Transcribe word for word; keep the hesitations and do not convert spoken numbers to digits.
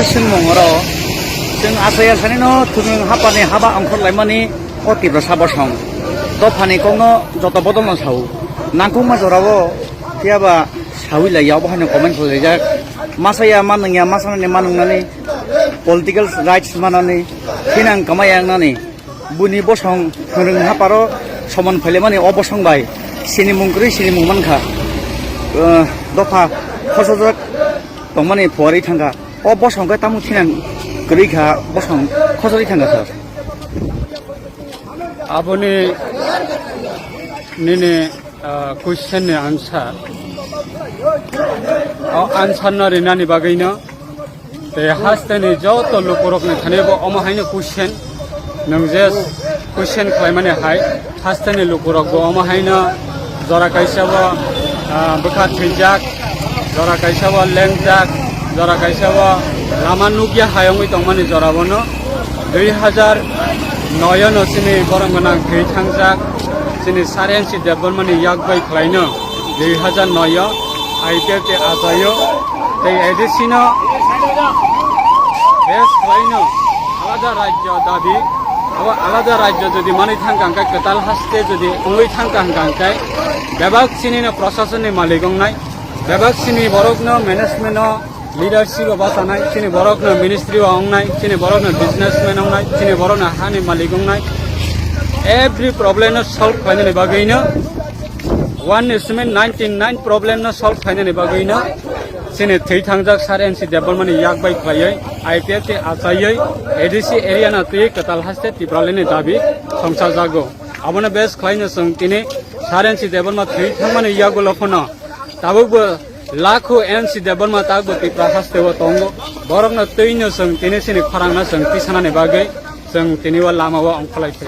Swngmung oro chwng achai asanino thwngwng hapani haba ongkhorlaimani o Tiprasa bosong dophani kokno joto bodolno sao. Nangkukma jorao phiyaba saui laiya, obo haino comment khlailaijak. Masa ya ma nungya, masa nani ma nungnani, political rights manani, thinang kwmai yangnani. Buini bosong hwnrwng haparo somon phailaimani o bosong bai sinimung kwrwi sinimung mankha. Eh, dopha khosojak tongmani phuarwi thangkha. O bosong khe tamo thinang kwrwi kha, bosong khosori thangkha, sir. Aboni nini, ah, question ni answer. O answer no rinani bagwino tei hasteni joto lukurokni thani bo omo haino question, nwng je question khlaimani hai, hasteni lukurok bo omo haino jora kaisa bo, ah, bwkha thwijak, jora kaisa bo lengjak, jora kaisa bo lama nukya hai wngwi tongmani jora bono dui hajar noi no chini borom gwnang thwi thangjak, chini Sir N C Debbarma ni yak bai khlaino dui hajar noi o I P F T achaio tei A D C no base khlaino alada rajyo dabi. Abo alada rajyo jodi manwi thangkha hwnkhe, kwtal haste jodi wngwi thangkha hwnkhe, bebak chini no prasasonni malik wngnai, bebak chini borok no management no leadership o bachanai, chini borok no ministry o wngnai, chini borok no businessman wngnai, chini borok no hani malik wngnai, every problem no solve khlainani bagwi no one ni simi ninety nine problem no solve khlainani bagwi no chini thwi thangjak Sir N C Debbarma ni yak bai khlaiwi I P F T achaiwi A D C area no twi kwtal haste Tipraland ni dabi songchajago. Abono base khlaino chwng tini Sir N C Debbarma thwi thangmani yagulo phano tabukbo lakho N C Debbarma tabukbo Tipra haste o tongo. Borokno twino chwng tini chini khorangno chwng tisanani bagwi chwng tini o lama o ongkholai phai.